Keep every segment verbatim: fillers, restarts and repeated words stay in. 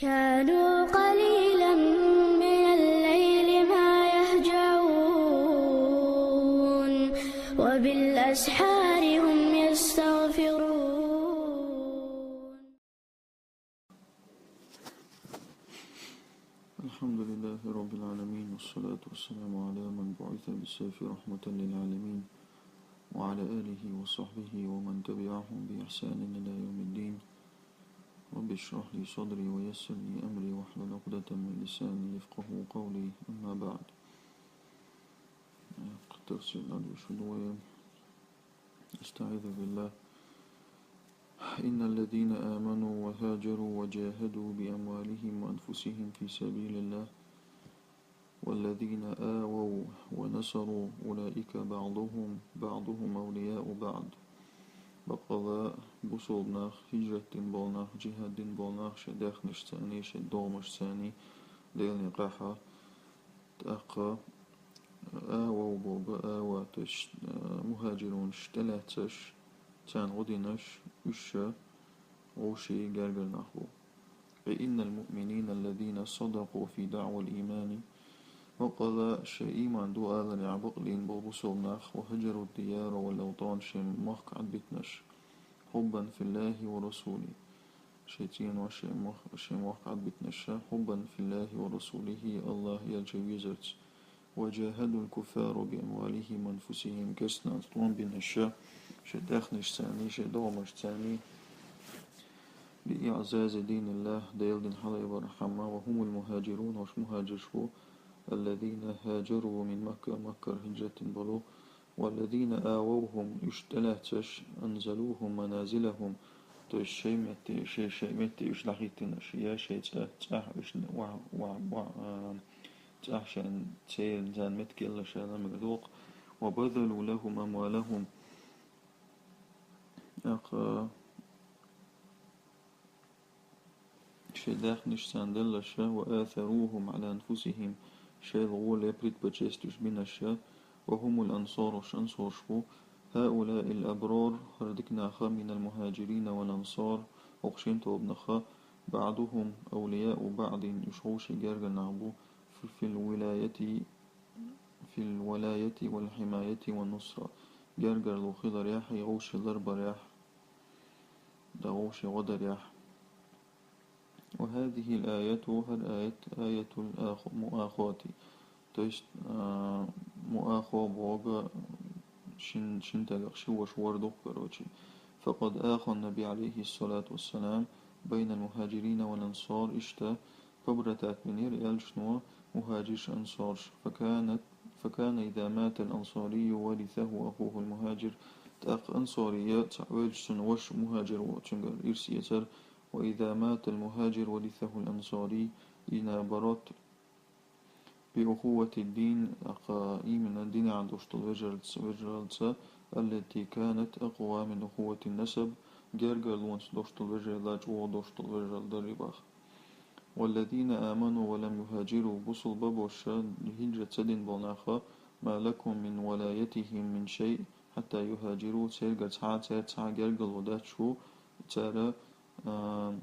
كانوا قليلا من الليل ما يهجعون، وبالأسحار هم يستغفرون. الحمد لله رب العالمين، والصلاة والسلام على من بعث بالسيف رحمة للعالمين، وعلى آله وصحبه ومن تبعهم بإحسان إلى يوم الدين. رب اشرح لي صدري ويسر لي أمري واحلل عقدة من لساني يفقهوا قولي. أما بعد. تفسير الأرض شدوية. أستعيذ بالله. إن الذين آمنوا وهاجروا وجاهدوا بأموالهم وأنفسهم في سبيل الله والذين آووا ونصروا أولئك بعضهم بعضهم أولياء بعض. Бакъала бусалба нах, хӀижрат дина бола нах, джихӀад дина бола нах, шоай даьхнашцани, шоай догӀмашцани Делан юкъахь, тӀаккха آووا боху, آوى, то есть, э, мухӀаджирунаш тӀелаьцнарш, царна гӀо динарш, уьш ша вовшийн гергара нах бу. أي إن المؤمنين الذين صدقوا في دعوى الإيمان. Бакъала шайн ийман ду аларехь бакълийна болу бусалба нах, وهجروا الديار والأوطان, шайн мохк Ӏадбитинарш, حبا في الله ورسوله. Шайн цӀенош, шайн мох-, шайн мохк Ӏадбитинарш, حبا في الله ورسوله, АллахӀ а, элча а везарца. وجاهدوا الكفار بأموالهم وأنفسهم, керстанашца тӀом бинарш, шайн даьхнашцани, шайн догӀмашцани, بإعزاز دين الله, Делан дин хьалаайбархьама, وهم المهاجرون, уьш мухӀаджираш бу, الذين هاجروا من مكة, Маккара хӀижрат дина болу, والذين آووهم, уьш тӀелаьцнарш, أنزلوهم منازلهم, то есть шайн метте, шайн, шайн метте уьш дӀахӀиттинарш, я шайн цӀа-, цӀахь уьш ва-, ва-, ва-, а, цӀахь шайн церан, царна меттиг елла шайн ламар доккху, وبذلوا لهم أموالهم, тӀаккха шайн даьхнаш царна делла ша, وآثروهم على أنفسهم, шайла гӀоле предпочесть уьш бинарш, وهم الأنصار, уьш ансораш бу, هؤلاء الأبرار, хӀара дика нах, من المهاجرين والأنصار, хӀокху шина тобанах, بعضهم أولياء بعض, уьш вовшийн гергара нах бу, في الولاية، في الولاية والحماية والنصرة, гергарло хиларехь, и вовшийн ларбарехь, да вовшийн гӀо дарехь. وهذه الآية, хӀара аят, آية الآخ-، المؤاخاة, то есть, а, муахо боху шин, шин тӀехь ши ваша вар ду-кх, короче. فقد آخى النبي عليه الصلاة والسلام بين المهاجرين والأنصار, иштта побратать бинера элчано мухӀаджирш, ансорш. فكانت، فكان إذا مات الأنصاري ورثه أخوه المهاجر. ТӀаккха ансорий цхьа вевлча, цуьнан ваша мухӀаджир ву, цуьнгара ирс эцар. وإذا مات المهاجر ورثه الأنصاري, и наоборот, بأخوة الدين, тӀаккха именно динехь долуш долу вежаралц-, вежаралца, التي كانت أقوى من أخوة النسب, гергарлонца долуш долу вежаралла чӀогӀа долуш долу вежаралла дара и боху. والذين آمنوا ولم يهاجروا, бусулба а болуш, хӀижрат ца дина болу нах, ما لكم من ولايتهم من شيء حتى يهاجروا, цаьргара цхьа, цаьрца цхьа гергарло дац шун, цара, а,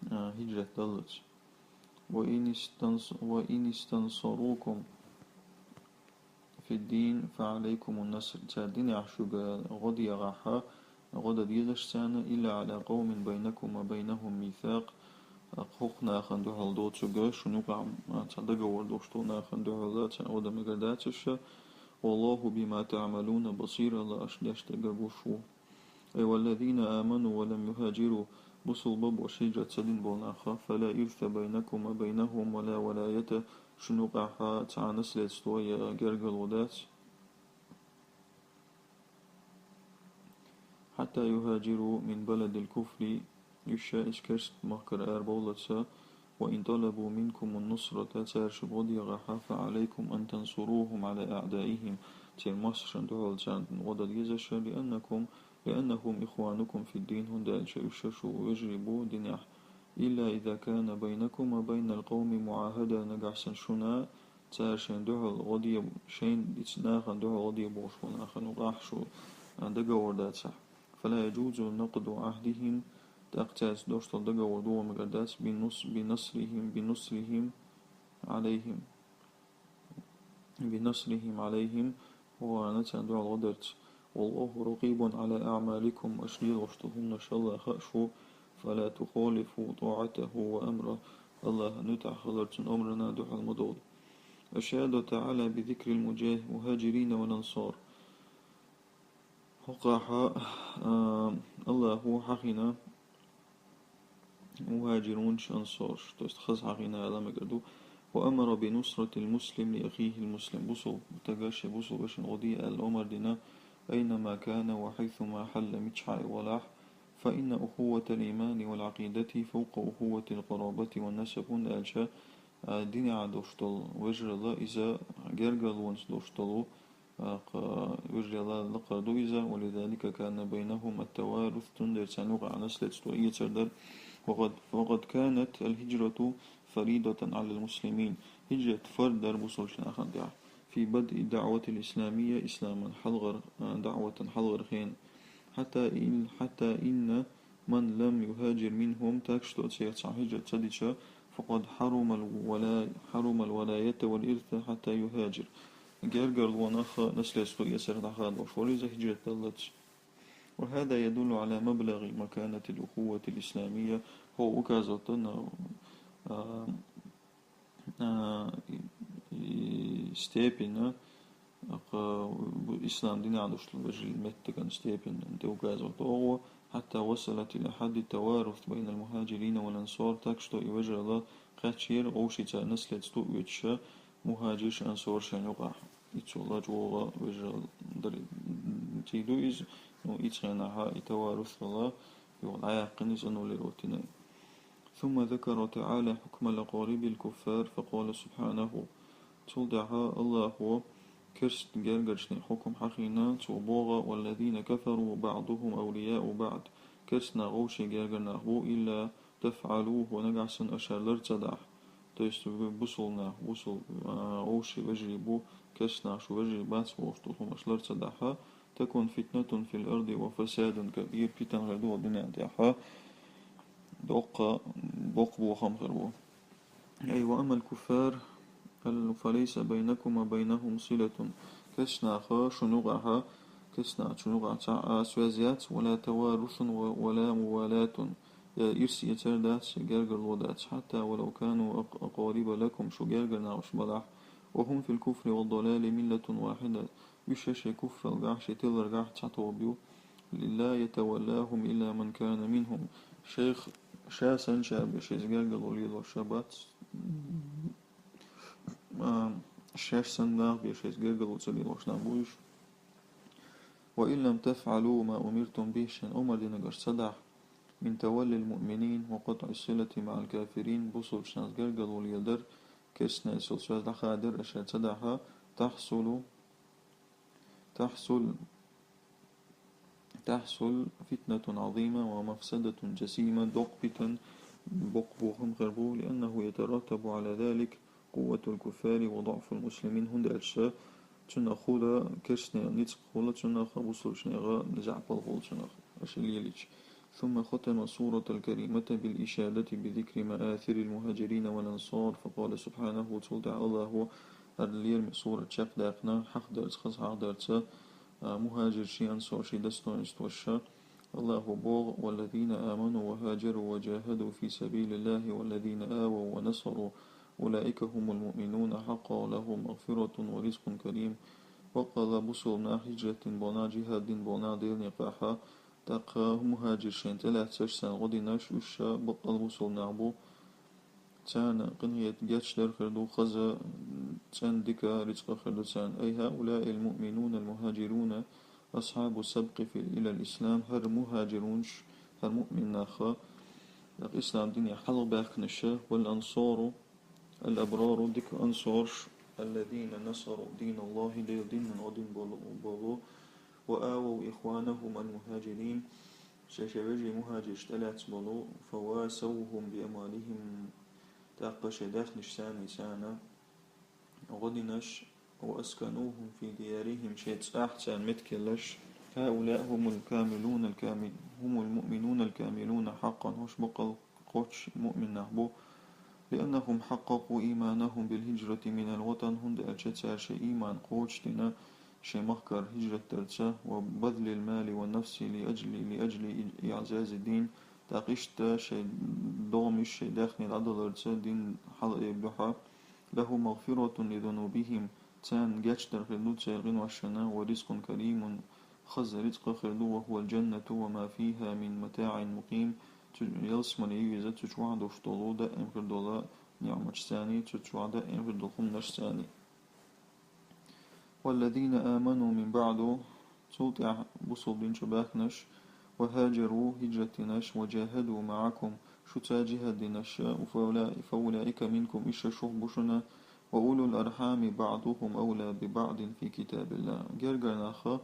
а, хӀижрат даллалц. وإن استنص-، وإن استنصروكم في الدين فعليكم النصر. Цара динехь шуьга гӀо дехахь, гӀо дан дезаш царна, إلا على قوم بينكم وبينهم ميثاق. ХӀокху нахана дуьхьал доцург, шуна юкъахь цхьа договор долуш долу нахана дуьхьал царна гӀо дан мегар дац аша. والله بما تعملون بصير, АллахӀ аша деш дерг гуш ву. أي والذين آمنوا ولم يهاجروا, бусулба а болуш хӀижрат ца дина болу нах, فلا إرث بينكم وبينهم ولا ولاية, шуна юкъахь цхьа наследство я гергарло дац. حتى يهاجروا من بلد الكفر, уьш ша иза керста махкара арабовллалц, وإن طلبوا منكم النصرة, цара шуьга гӀо дехахь, فعليكم أن تنصروهم على أعدائهم, церан массарна дуьхьал царна гӀо дан дезаш, لأنكم، لأنهم إخوانكم في الدين, хӀунда аьлча уьш шу вежарий бу динехь. إلا إذا كان بينكم وبين القوم معاهدة, нагахь санна шуна цара шайн дуьхьал гӀо де, шайн ицу нахана дуьхьал гӀо де бохуш болу нахана юкъахь шу, а, договор дацахь. فلا يجوز نقض عهدهم, тӀаккха цаьрца дош дола договор догӀа мегар дац, بنص-، بنصرهم، بنصرهم عليهم. بنصرهم عليهم, гӀолла царна дуьхьал гӀо дарца. والله رقيب على أعمالكم, аша лелош долу хӀуманаш АллахӀа а шу, فلا تخالفوا طاعته وأمره, АллахӀан муьтӀахь хилар, цуьнан омрана дуьхьал ма довла. أشاد تعالى بذكر المجاه-، المهاجرين والأنصار. ХӀокхахь, а, АллахӀа хьахийна мухӀажирунаш, ансораш, то есть хаза хьахийна аьлла мегар ду. وأمر بنصرة المسلم لأخيه المسلم. Бусалба стага шен бусалба вешина гӀо де аьлла омра дина, أينما كان وحيثما حل, миччахьа и велахь, فإن أخوة الإيمان والعقيدة فوق أخوة القرابة والنسب. ХӀунда аьлча, а, динехь долуш долу вежаралла иза гергарлонца долуш долу, а, кха-, вежаралла лакхара ду иза, ولذلك كان بينهم التوارث, цундела царна юкъахь наследство эцар дара. وقد، وقد كانت الهجرة فريضة على المسلمين. ХӀижрат фард дара бусалба нахана тӀехь. في بدء الدعوة الإسلامية, исламан хьалхара, а, даӀватан хьалхара хенахь. حتى إن، حتى إن من لم يهاجر منهم, так что царах цхьамма хӀижрат ца дича, فقد حرم الولا-، حرم الولاية والإرث حتى يهاجر. Гергарлонах а, наследство эцарх дӀахадош вара иза хӀижрат даллалц. وهذا يدل على مبلغ مكانة الأخوة الإسلامية. ХӀокхо указывает на, а, а, и, и степень, а, кха-, ислам динехь долуш долу вежарийн меттиган степень тӀе указывает оха, حتى وصلت إلى حد التوارث بين المهاجرين والأنصار, так что и вежаралла кхаьчнера вовшийн цара наследство оьцуш, мухӀажирш, ансорш шайна юкъахь. Иццул а чӀогӀа вежаралла дар-, цӀий ду иза, ну, ицу хенахь и таварус хилла, юха дӀаяьккхина иза, аннулировать йина. ثم ذكر تعالى حكم الأقارب الكفار فقال سبحانه. Цул тӀаьхьа АллахӀа керста гергарчийн хьукам хьахийна, цо боху: والذين كفروا بعضهم أولياء بعض. Керста нах вовшийн гергара нах бу, إلا تفعلوه, нагахь санна аша лар ца дахь. То есть бусалба нах, бусалба, а, вовшийн вежарий бу, керста нах шун вежарий бац бохуш долу хӀума аша лар ца дахь, تكن فتنة في الأرض وفساد كبير, питана хир ду хӀокху дуьнен тӀехь, доккха боккха бохам хир бу. أي وأما الكفار فليس بينكم وبينهم صلة. Керста нах шун юкъахь, керста нах шун юкъахь цхьа а связь яц, ولا توارث و-، ولا موالاة, я ирс эцар дац, я гергарло дац, حتى ولو كانوا أق-، أقارب لكم, шун гергара нах уьш балахь, وهم في الكفر والضلال ملة واحدة. Уьш шаьш шайн куфралгахь, шайн тиларгахь цхьа тоба ю. لا يتولاهم إلا من كان منهم. Шайх-, ша санна чара бен шайца гергарло лелош бац. А, шаьш санна нах бен шайца гергарло ца лелош нах бу уьш. وإن لم تفعلوا ما أمرتم به, шайна омра динарг аша ца дахь, من تولي المؤمنين وقطع الصلة مع الكافرين, бусалба нахаца гергарло леладар, керста нахаца связь дӀахадар аша ца дахь, تحصل تحصل، تحصل فتنة عظيمة ومفسدة جسيمة, доккха питана, боккха бохам хир бу, لأنه يترتب على ذلك قوة الكفار وضعف المسلمين, хӀунда аьлча цунах хуьлу керста нехан ницкъ хуьлу цунах, бусалба нехан заьӀапалла хуьлу цунах, аша лелийча. ثم ختم السورة الكريمة بالإشادة بذكر مآثر المهاجرين والأنصار، فقال سبحانه, цул тӀаьхьа АллахӀа хӀара лераме сурат чекхдаьккхина, хьахдарца, хаза хьахдарца, а, мухӀажиршийн, ансоршийн достоинстваш. АллахӀа боху: والذين آمنوا وهاجروا وجاهدوا في سبيل الله والذين آووا ونصروا أولئك هم المؤمنون حقا لهم مغفرة ورزق كريم. Баккъалла бусалба нах, хӀижрат дина болу нах, жихӀад дина болу нах Делан некъахь, тӀаккха мухӀажиршийн тӀелаьцнарш, царна гӀо динарш, уьш ша баккъалла бусалба нах бу. Царна къинхетам гечдар хир ду, хаза, цӀена дика рицкъа хир ду царна. أي هؤلاء المؤمنون المهاجرون أصحاب السبق في، إلى الإسلام. ХӀара мухӀажирунаш, хӀара муъмин нах, тӀаккха ислам дине хьалха баьхкинарш, والأنصار الأبرار, дика ансорш, الذين نصروا دين الله, Делан динан гӀо дина болу, болу, وآووا إخوانهم المهاجرين, шайн-шайн вежарий мухӀажирш тӀелаьцна болу, فواسوهم بأموالهم, тӀаккха шайн даьхнашца царна гӀо динарш, وأسكنوهم في ديارهم, шайн цӀахь царна меттиг елларш, هؤلاء هم الكاملون الكامل هم المؤمنون الكاملون حقا, хӀуш бакъал кхоччуш муъмин нах бу, لأنهم حققوا إيمانهم بالهجرة من الوطن, хӀунда аьлча цара шайн иман кхочушдина шайн махкара хӀижрат дарца, وبذل المال والنفس لأجل لأجل إعزاز الدين, тӀаккха иштта шайн догӀмаш, шайн даьхни дӀадаларца дин хьалаайб духьа, لهم مغفرة لذنوبهم, царна гечдар хир ду церан къиношна, ورزق كريم, хаза рицкъа хир ду, وهو الجنة وما فيها من متاع مقيم, цу ялсмале ю иза, цу чу вахьа долуш долу даим хир долу ниъматашцаний, цу чу вахьа даим хир долу хӀуманашцаний. والذين آمنوا من بعد, цул тӀаьхьа бусалба дин чу баьхкинарш, وهاجروا, хӀижрат динарш, وجاهدوا معكم, шуца жихӀад динарш, فأولئك منكم, иштта шух бу шуна, وأولو الأرحام بعضهم أولى ببعض في كتاب الله. Гергара нах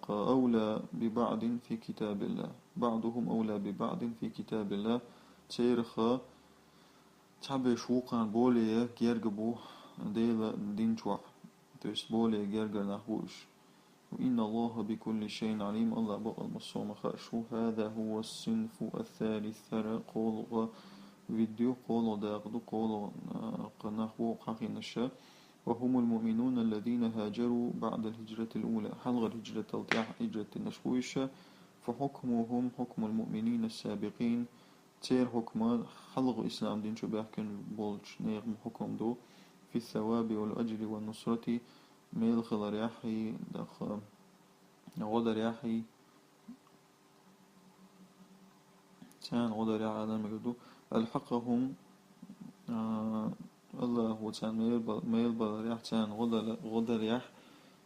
أولى ببعض في كتاب الله. بعضهم أولى ببعض في كتاب الله. Церах цхьаберш вукхарна более герга бу Делан дин чохь. То есть более гергара нах бу уьш. إن الله بكل شيء عليم, АллахӀ бакъал массо а ма хаьа шу. هذا هو الصنف الثالث, хӀара кхоалгӀа вид ю, кхоалгӀа дакъа ду, кхоалгӀа, а, нах бу хьахийнарш. وهم المؤمنون الذين هاجروا بعد الهجرة الأولى, хьалхара хӀижратал тӀаьхьа хӀижрат динарш бу уьш. فحكمهم حكم المؤمنين السابقين, церан хӀукма хьалха ислам дин чу баьхкина болчу нехан хӀукма ду, في الثواب والأجر والنصرة, мел хиларехь а, дӀахо гӀо дарехь а, царна гӀо дарехь а, адам мегар ду, ألحقهم, а, АллахӀа царна мел ба-, мел баларехь, царна гӀо дала-, гӀо дарехь,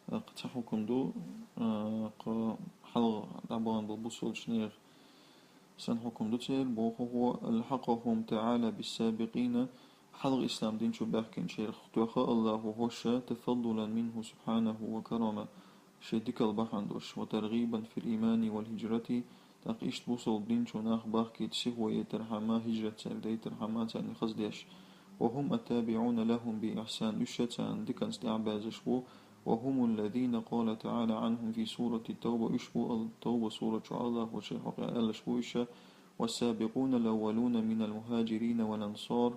а, кху цхьа хӀукма ду, а, кху хьалха дӀабахана болу бусалбачу нехан санна хӀукма ду церан, боху хӀокхо, ألحقهم تعالى بالسابقين, хьалха ислам дин чу баьхкинчерах тоьхна АллахӀа хӀорш, تفضلا منه سبحانه وكرما, шен дикал бахьана долуш, وترغيبا في الإيمان والهجرة, тӀаккха иштта бусалба дин чу нах бахкийта сихо яйтархьама, хӀижрат цаьрга дайтархьама, царна хаза деш. وهم التابعون لهم بإحسان, уьш царна диканца тӀаьхьабаьзаш бу, وهم الذين قال تعالى عنهم في سورة التوبة, уьш бу ал-, Тавба сурат чу АллахӀа шен хьокъехь аьллаш бу уьш, والسابقون الأولون من المهاجرين والأنصار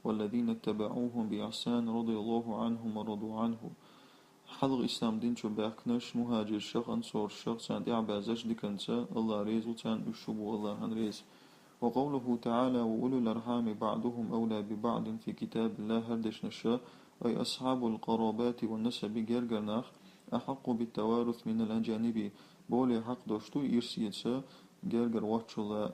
والذين اتبعوهم بإحسان رضي الله عنهم ورضوا عنه. Хьалха ислам дин чу баьхкинарш, мухӀажиршах, ансоршах, царна тӀаьхьабаьзарш диканца, АллахӀ реза ву царна, уьш шу бу АллахӀан реза. وقوله تعالى: وأولو الأرحام بعضهم أولى ببعض في كتاب الله, хӀара дешнаш, أي أصحاب القرابات والنسب, гергара нах, أحق بالتوارث من الأجانب, более хьакъ долуш ду ирс эца гергара воцчул,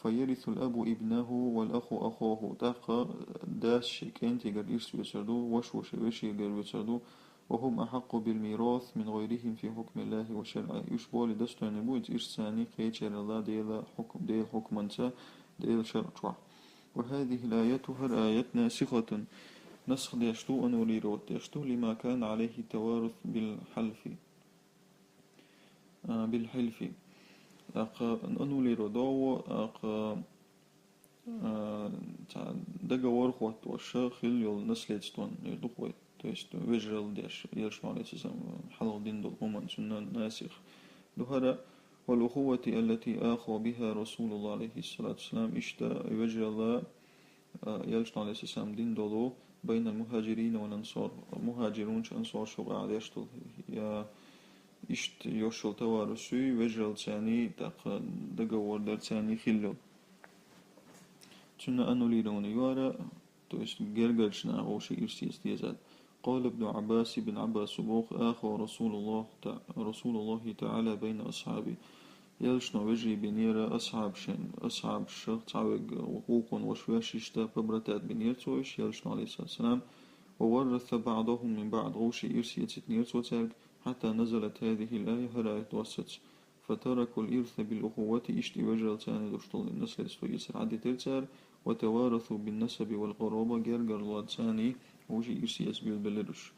فيرث الأب ابنه والأخ أخاه, тӀаккха дас шен кӀентигара ирс оьцур ду, ваша шен вешигара оьцур ду, وهم أحق بالميراث من غيرهم في حكم الله وشرعه. Уьш более достойный бу иза ирсаний кхечарал Делан хьукм-, Делан хьукманца, Делан шарӀ чохь. وهذه الآية, хӀара аят, ناسخة, насх деш ду, аннулировать деш ду, لما كان عليه التوارث بالحلف, а, بالحلف. ТӀаккха аннулировать догӀу, тӀаккха а, цхьа договор хӀоттош хилла йолу наследствон, э, ду хӀой. То есть вежарал деш, Элчано, алейхиссалам, хьалха дина долу хӀуманна цунна насих ду хӀара, والأخوة التي آخى بها رسول الله عليه الصلاة والسلام, иштта вежарал, а, Элчано, алейхиссалам, дина долу, بين المهاجرين والأنصار, мухӀажирунаш, ансораш юкъахь деш долу, я иштта йолуш йолу таварус ю, вежаралцаний, тӀаккха договор дарцаний хилла йолу. Цунна аннулирование ю хӀара, то есть гергарчу наха вовшийн ирс эца деза. قال ابن عباس, Ибн Ӏаббаса боху: آخى رسول الله تع-، رسول الله تعالى بين أصحابه. Элчано вежарий бинера асхьабашна, асхьабашах цхьаверг вукхунна ваша веш, иштта побратать бинера цо уьш, Элчано, алейхиссалату вассалам, وورث بعضهم من بعض, вовшийн ирс эцийтинера цо цаьрга, حتى نزلت هذه الآية, хӀара аят доссаца. فتركوا الإرث بالأخوة, иштта и вежаралцаний долуш долу наследство эцар Ӏадитира цара, وتوارثوا بالنسب والقرابة, гергарлонцаний вовшийн ирс эца билгалбелира уьш.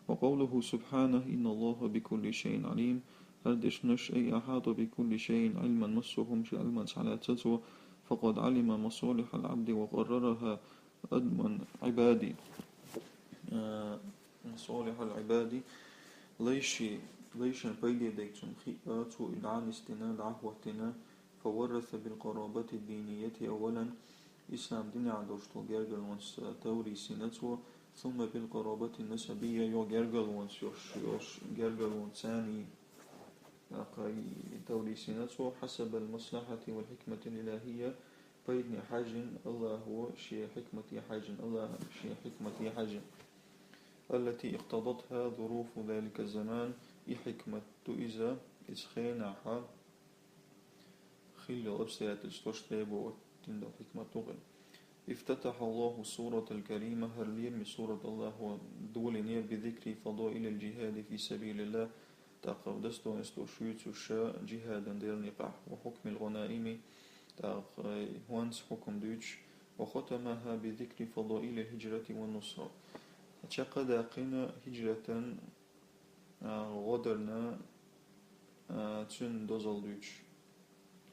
وقوله سبحانه: إن الله بكل شيء عليم, хӀара дешнаш, أي أحاط بكل شيء علما, массо а хӀума шен Ӏилманца хьалаьцна цо, فقد علم مصالح العبد وقررها أدمن عبادي. А, مصالح العباد, лайший Вайшин пайде дайг цунна хиъа, цо и дӀанисдина, дӀахӀоттина, فورث بالقرابة الدينية أولا, ислам динехь долуш долу гергарлонца товрийсина цо, ثم بالقرابة النسبية, юха гергарлонца йолуш, йолуш гергарлонца царний, тӀаккха и товрийсина цо, حسب المصلحة والحكمة الإلهية, пайдане хьаьжжина, АллахӀа шен хьикмате хьаьжжина, АллахӀа шен хьикмате хьаьжжина. التي اقتضتها ظروف ذلك الزمان, и хьикмат ду иза, иза хенахь хилла йолу обстоятельстваш требовать дина долу хьикмат ду-кх. افتتح الله السورة الكريمة, хӀара лераме сурат АллахӀа долийнера, بذكر فضائل الجهاد في سبيل الله, тӀаккха достоинство шуьйцуш джихӀадан делан юкъахь, وحكم الغنائم, тӀаккха хӀонца хьукам дуьйцуш, وختمها بذكر فضائل الهجرة والنصرة. Чекхдаьккхина хӀиджратан, а, гӀо дарна, а, цуьнан дозалла дуьйцуш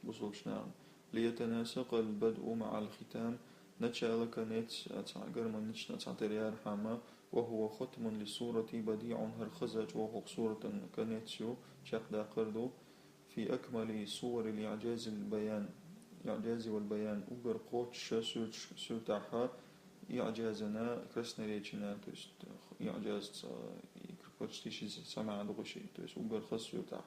бусалбачу нахана. ليتناسق البدء مع الختام, начало, конец, а, цхьа гармонична цхьатерра яхьама, وهو ختم للسورة بديع, хӀара хаза чӀогӀа хӀокху суратан конец ю, чекхдаккхар ду, في أكمل صور الإعجاز البيان, إعجاز والبيان, уггар кхоччуш суьрташ-, суьртахь, иӀжазана, красноречина, то есть иӀжаз ца-, и почти ши сама догӀуш, то есть уггар хаза суьртахь.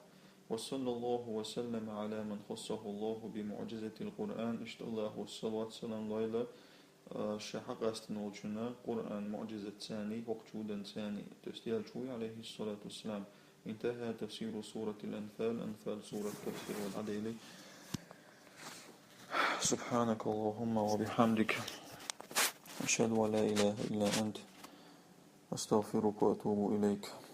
وصلى الله وسلم على من خصه الله بمعجزة القرآن, иштта АллахӀа салават-салам лойла, а, ша хьакъастина волчунна Къуръан муӀжизатцаний, хӀокху чуданцаний, то есть элча вуй, عليه الصلاة والسلام. انتهى تفسير سورة الأنفال, Анфал сурат тафсир ван Ӏадели. سبحانك اللهم وبحمدك. أشهد أن لا إله إلا أنت. أستغفرك وأتوب إليك.